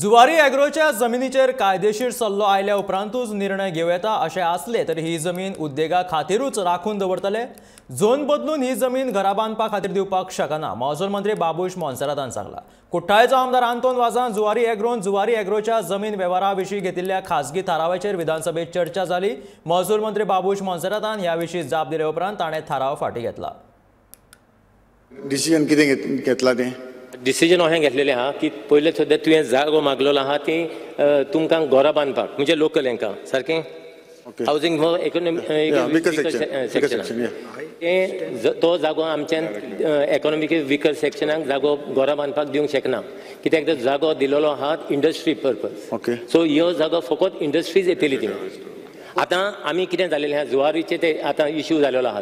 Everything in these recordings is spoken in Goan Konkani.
जुवारी एग्रोच्या जमिनीचेर कायदेशीर सल्लो आयल्या उपरांतूच निर्णय घेवं येता अशें आसले तरी ही जमीन उद्देगा खातीरूच राखून दवरतले. झोन बदलून ही जमीन घरा बांदपा खातीर दिवपाक शकना, महसूल मंत्री बाबूश मोन्सेरातान सांगला. कुठ्ठाळेचो आमदार आंतोन वाजान जुवारी एग्रोन जुवारी एग्रोच्या जमीन वेव्हारा विशीं घेतिल्ल्या खासगी थारावाचेर विधानसभेत चर्चा जाली. महसूल मंत्री बाबूश मोन्सेरातान ह्या विशीं जाप दिले उपरांत ताणें थाराव फाटीं घेतला. डिसिजन कितें घेतला तें? डिसिजन अशें घेतलेलें आहा की पयलें सद्या तुवें जागो मागलेलो आहा ती तुमकां घरां बांदपाक, म्हणजे लोकल हांकां सारकें हावजींग फॉर इकॉनॉमिक सेक्शन, तें तो जागो आमच्यान इकॉनॉमिक विकर सेक्शनाक जागो घरां बांदपाक दिवंक शकना, कित्याक तो जागो दिलेलो आहा इंडस्ट्री पर्पज. सो ह्यो जागो फकत इंडस्ट्रीज येतली थिंगा. आतां आमी कितें जालेलें आहा, जुवारीचे ते आतां इश्यू जालेलो आहा.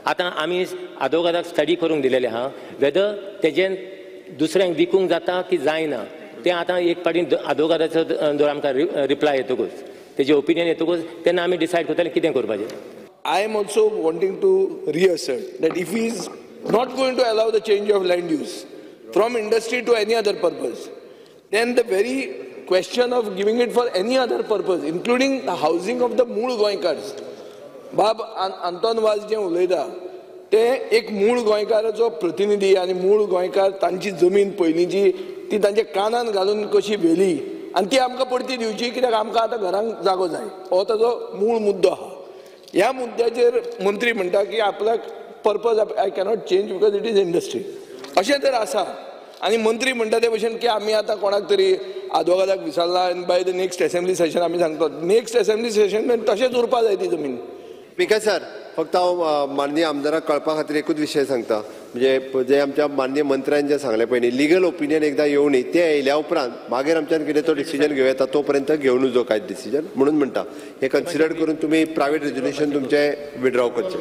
आतां आमी आदोगादाक स्टडी करूंक दिलेलें आहा वेदर तेजें दुसऱ्यांक विकूंक जाता की जायना तें. आतां एक पाटी आदोगादाचो जर आमकां रिप्लाय येतकूच, तेजें ओपिनियन येतकूच तेन्ना आमी डिसायड करतले कितें करपाचें. I am also wanting to reassert that if he is not going to allow the change of land use from industry to any other purpose, then the very question of giving it for any other purpose, including the housing of the मूळ गोंयकार्स. बाब आंतोन वाज जें उलयता ते एक मूळ गोंयकाराचो प्रतिनिधी आनी मूळ गोंयकार तांची जमीन पयलींची ती तांच्या कानान घालून कशी व्हेली आनी ती आमकां परती दिवची, कित्याक आमकां आतां घरांक जागो जाय, हो ताजो मूळ मुद्दो आहा. ह्या मुद्द्याचेर मंत्री म्हणटा की आपल्याक purpose I cannot change because it is industry, अशें जर आसा आनी मंत्री म्हणटा ते भशेन की आमी आतां कोणाक तरी आदवोगादाक विचारला आनी by the next assembly session आमी सांगतो, नेक्स्ट असेंब्ली सेशन तशेंच उरपा जाय ती जमीन. स्पीकर सर, फक्त हांव माननीय आमदाराक कळपा खातीर एकूच विशय सांगता, म्हणजे जे आमच्या माननीय मंत्र्यान जें सांगलें पळय न्ही, लिगल ओपिनियन एकदां येवनी, तें येयल्या उपरांत मागीर आमच्यान कितें तो डिसिजन घेवं येता, तो पर्यंत घेवं नजो कांयच डिसिजन म्हणून म्हणटा. हें कन्सिडर करून तुमी प्रायवेट रेजोल्युशन तुमचें विड्रॉ करचें.